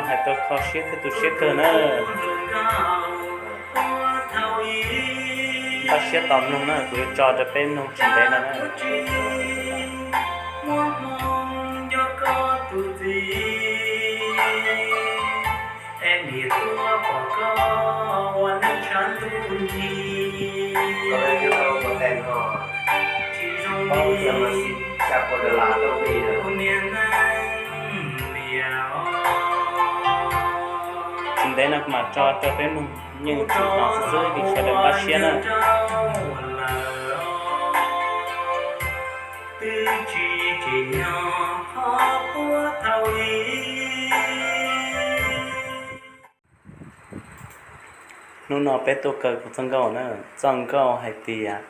Hais tau kho siab thiab tu siab kawg na. Npaj siab tos mloog na, kuv yuav tso rau peb mloog tsis ntev no na. Tsis ntev no kuv mam tso rau peb mloog, yeej tsis hnov xwb xwb vim sawv daws npaj siab na. Hnub no peb tuaj kaw kuv txoj nkauj na, txoj nkauj hais tias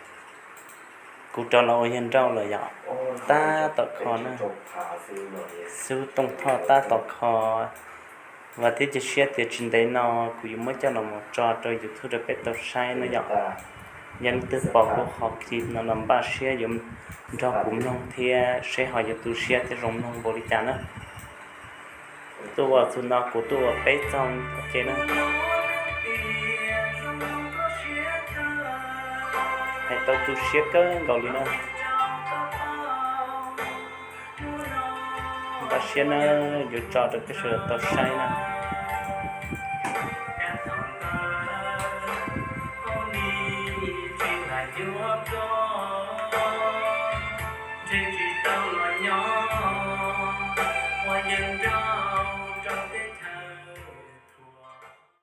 kuv rov los ua yawg nrauj lawm yom. Tab tom kho na, xub tooj thoj tab tom kho. Vam thiab cia siab tias tsis ntev no kuv yuav muab coj los mus tso rau YouTube rau peb tau saib no yom. Yog leej twg pom kuv qhov clip no los npaj siab yuav nrog kuv mloog thiab seb ho yuav tu siab thiab zoo mloog npaum li cas na. Tuaj ua txug no kuv tuaj ua peb txog ua ke na. Hais tau tu siab kawg nkaus li na. Npaj siab na, yuav tso rau peb sawv daws tau saib na.